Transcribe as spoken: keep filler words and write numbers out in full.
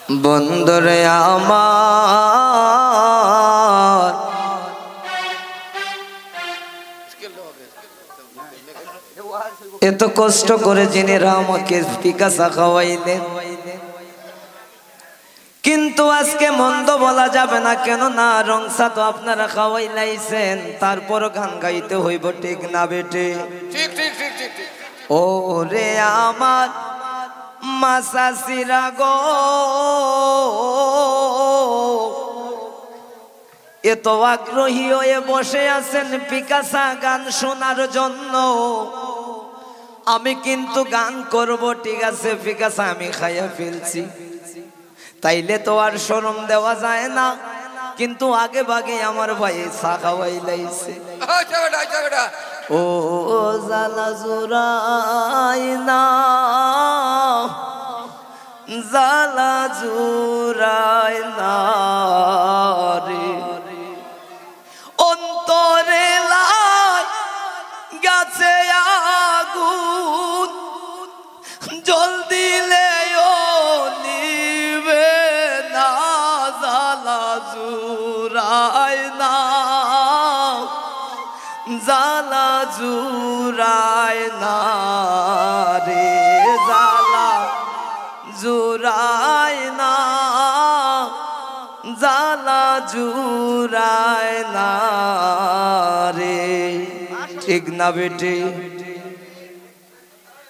বন্ধুরে আমার, এত কষ্ট করে জিনেরা আমাকে পিকাসা খাওয়াইলেন, কিন্তু আজকে মন্দ বলা যাবে না, কেননা রংসা তো আপনারা খাওয়াইলাইছেন, তারপর গান গাইতে হইব, ঠিক না বেটি? ঠিক, ঠিক, ঠিক, ঠিক, ঠিক। ও রে আমার মাসাসিরা গো, এত আগ্রহী হয়ে বসে আছেন পিকাসা গান শোনার জন্য। আমি কিন্তু গান করব, ঠিক আছে, পিকাসা আমি খাইয়া ফেলছি, তাইলে তো আর শরম দেওয়া যায় না। কিন্তু আগে ভাগে আমার ভাই চা খাওয়াইলাইছে। আচ্ছা বেটা, আচ্ছা বেটা। ও জ্বালা জুড়াই না, জ্বালা জুড়াই না রে, অন্তরে লাই গেছে আগুন, জল দিলেও নিবে না, জ্বালা জুড়ায় না, জ্বালা জুড়ায় না রে, জ্বালা জুড়ায় না, জ্বালা জুড়ায় না রে। ঠিক না বেটি?